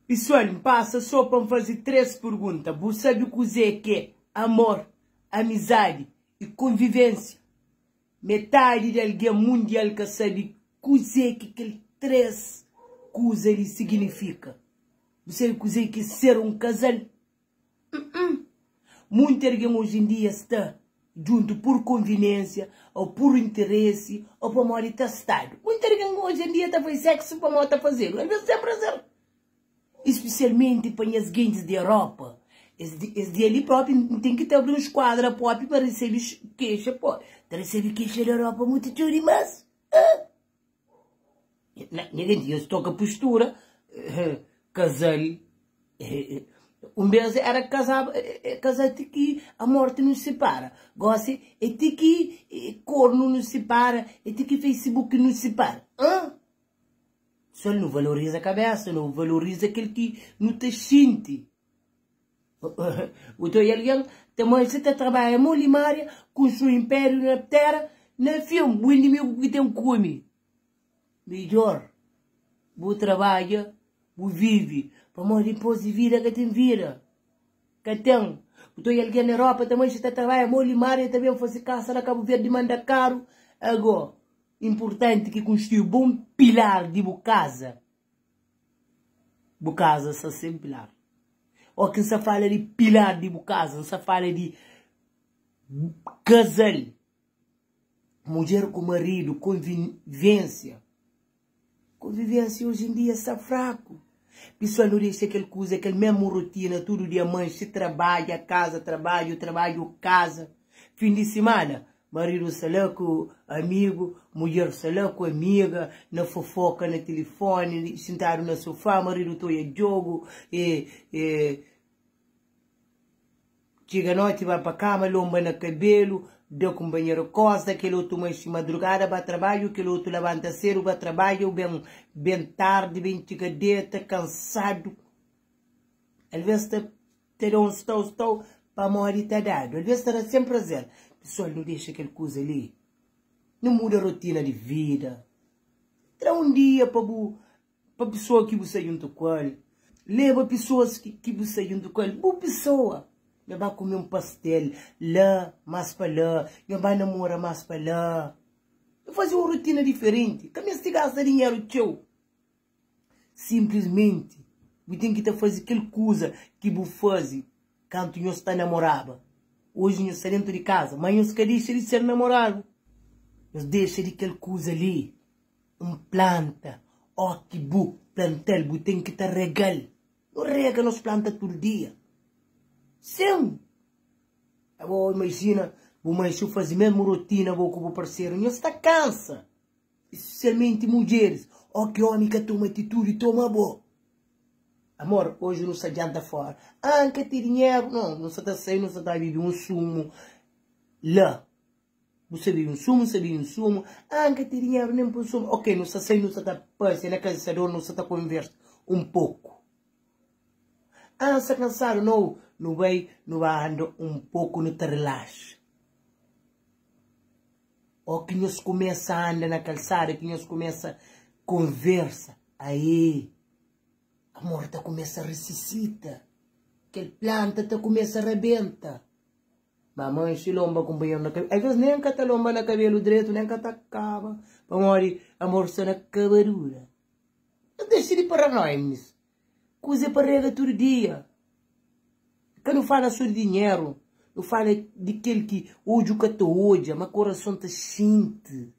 Pisual, N pasa so pa N faze 3 purgunta. Bu sabe kuzê k'é amor, amizadi i konvivénsia? Metadi di algen mundial ka sabe kuzê ki kel 3 kuza li siginifika. Bu sabe kuzê ki é ser un kazal? Hum-hum. Munti algen oji en dia sta djuntu pur konviniénsia ô pur interesi ô pamodi ta stadu. Munti algen oji en dia ta faze séksu pamodi ta fazedu, alvês sen prazer. Ispisialmenti pa nhas gentis di Europa. Es es dia li propi N ten ki ta abri un skuadra propi pa resebe kexa po. Ta resebe kexa di Europa mutu txeu dimas. Ah! Nha genti, nhos toka postura, kazal, un bes era kazaba, kaza ti ki a morti nos sipara, gosi é ti ki kornu nos sipara, é ti ki facebook nos sipara. An? Sô nu valoriza kabesa, nu valoriza kel ki nu ta xinti. Bu ta odja algen ta manxe ta trabadja mo limaria, konstrui inpériu na tera, na fin bu inimigu ki ten kume. Midjor bu trabadja, bu vivi, pamodi dipos di vida ka ten vida, ka ten. Bu ta odja algen na Europa ta manxe ta trabadja mo limaria, ta ben fase kasa na Kabu Verdi, manda karu. Ago, inpurtanti ki konstrui bon pilar di bu kaza. Bu kaza sta sen pilar. Ó ki N sta fala di pilar di bu kaza, N sta fala di kazal, mudjer ku maridu, konvivensia. Konvivensia oji en dia sta fraku. Pesoal nu dexa kel kuza, kel mesmu rotina tudu dia, manxe, trabadja, kaza, trabadju, trabadju, kaza. Fin di simana, Maridu sta la ku amigu, mudjer sta la ku amiga, na fofoka na tilifoni, xintadu na sofá, maridu ta oia djogu, e e txiga noti ba pa kama, lonba na kabelu, da kunpanheru kosta, kel otu manxi madrugada ba trabadju, kel otu labanta sedu ba trabadja, ben ben tardi, ben txiga deta, kansadu. Alvês ta ta da un stau stau pamodi ta dadu. Alvês ta da sen prazer. Pesoal nu dexa kel kuza li. Nu muda rotina di vida. Tra un dia pa bu pa pesoa ki bu sta djuntu ku el. Leba pesoas ki bu sta djuntu ku el, bu pesoa. Nho ba kume un pastel la, mas pa la, nho ba namora mas pa la. Nu faze un rotina diferenti. Ka meste gasta dinheru txeu. Sinplismenti, bu ten ki ta faze kel kuza ki bu faze kantu nhos ta namoraba. Oji nhos sta déntu di kaza, má nhos ka dexa di ser namoradu. Nhos dexa di kel kuza li. Un planta, óki bu planta-l, bu ten ki ta rega-l. Nu rega nos planta tudu dia. Sin! Abo imajina bu manxe faze mésmu rotina bo ku bu parseru, nhos ta kansa. Spesialmenti mudjeris, ó ki ómi ka toma atitudi, toma bo. Amor, oji nu sta djanta fora. Ah, N ka ten dinheru. No, nu sta ta sai, nu sta ta bibi un sumu la. Bu sta bibi un sumu, N sta bibi un sumu. Ah, N ka ten dinheru nen pa un sumu. Ok, nu sta sai, nu sta ta pasia na kalsador, nu sta ta konversa un poku. Ah, N sta kansadu. No, nu bai, nu ba anda un poku, nu ta rilaxa. Ó ki nhos kumesa anda na kalsada, ki nhos kumesa konversa, aê, amor ta kumesa resisita, kel planta ta kumesa rabenta. Ma manxi lonba kunpanheru na kabelu, alvês nen ka ta lonba na kabelu dretu, nen ka ta kaba, pamodi amor sta na kabadura. Nhos dexa di paranoia, minis. Kuza é pa rega tudu dia. Ka nu fala so di dinheru, nu fala di kel ki odju ka ta odja, ma korason ta xinti.